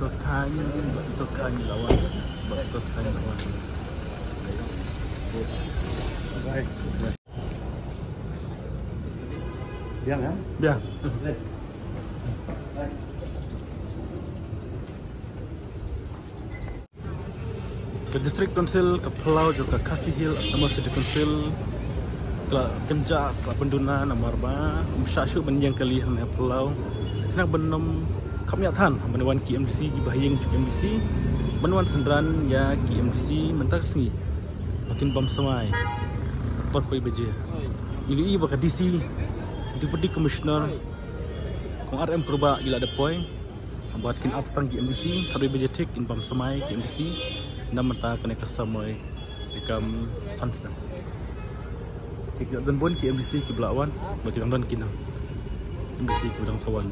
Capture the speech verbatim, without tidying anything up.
Tos khan, tos khan lawan, tos khan lawan. Biang, ya? Biang. Ka District Council ka Palau jong ka Khasi Hills Autonomous District Council ka kynjah ka pynduna namar ba um shah shuh ban ïeng kali hangne Palau. Khnang ban ym kham ïa than ban wan ki M D C, ki bahaïing jong ki M D C, ban wan synran ïa ki M D C mynta ka sngi ba kin bam samai. Ka por koi baje ngi ïohi ba ka D C, Deputy Commissioner, Kong R M Kurbah ki la dep poi. Bad kin ap tang ki M D C, khatwei baje thik kin bam samai ki M D C. Na mynta kane ka samoi te kam san snem. Te ki don bun ki M D C kiba la wan, bad ki dang don ki nang M D C kiba dang sa wan.